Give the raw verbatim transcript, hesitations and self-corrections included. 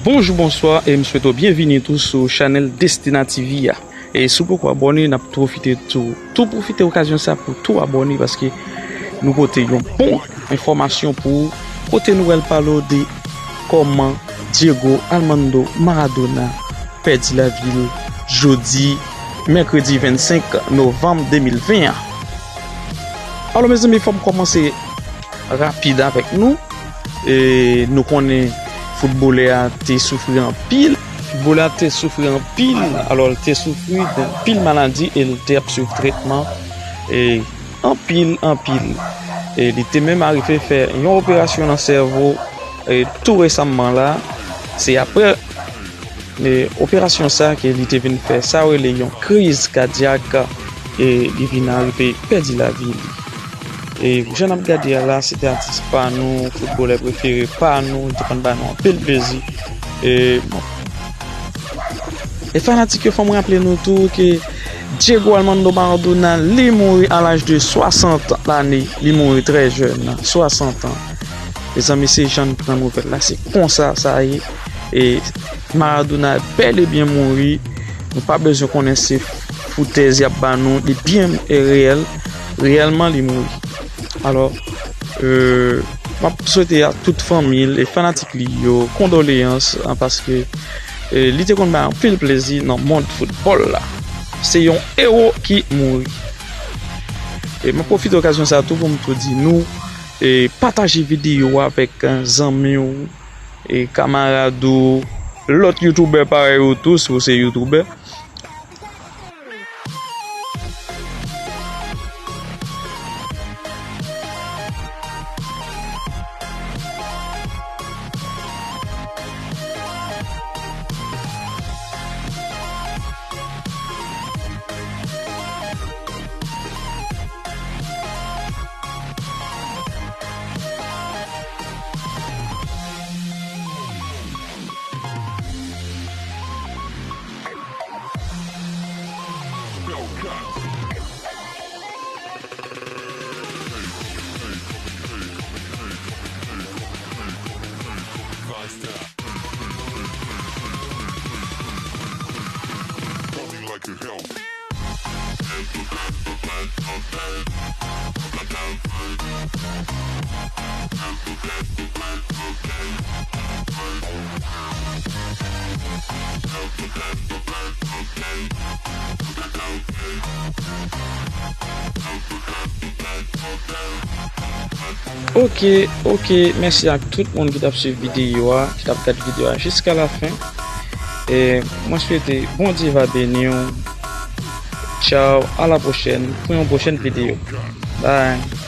Bonjou, bonswa, e m swete w byenvini tou sou chanèl Destina T V a. E si w poko abòne, n ap pwofite tou, tou pwofite okazyon sa pou tou abòne, paske nou pote yon bon enfòmasyon pou ou, kote nou pral pale w de kòman Diego Armando Maradona pèdi lavi l jodi, mèkredi vennsenk novanm de mil ven an. Alò, mezanmi, fò m kòmanse rapid avèk nou. E nou konnen foutbolè a te soufri anpil. Foutbolè a te soufri anpil, alò, l te soufri de anpil maladi e l te ap swiv tretman, e anpil, anpil. E li te menm arive fè yon operasyon nan sèvo, e tou resamman la, se aprè e operasyon sa ke li te vin fè, sa yo rele yon kriz kadyak, e li vin arive pèdi lavi li. E jan n ap gade a la, se te atis pa nou, foutbolè prefere pa nou, li te konn ba nou anpil plezi. E, bon. E fanatik yo, fò mwen raple nou tou ke Diego Armando Maradona, li mouri a laj de swasant lane, li mouri trè jèn, swasant an. Mezanmi, se jan n pran nouvèl la, se konsa sa ye. E Maradona bèl e byen mouri. Nou pa bezwen konnen se foutèz y ap ba nou. Li byen e reyèl. Reyèlman, li mouri. Alò, e, m ap swete a tout fanmi l e fanatik li yo kondoleyans, an, paske, e, li te konn bay anpil plezi nan mond foutbòl la. Se yon ewo ki mouri. E m ap pwofite okazyon sa tou pou m tou di nou, e, pataje videyo a avèk, e, zanmi w, e kamarad ou, lòt youtubè parèy ou tou, si w se youtubè. Ok, ok, mèsi ak tout moun ki t ap swiv videyo a, ki t ap gad videyo a jiska la fen. E mwen swete Bondye va beni w. Tchaw, a la pwochèn pou yon pwochèn videyo. Bye.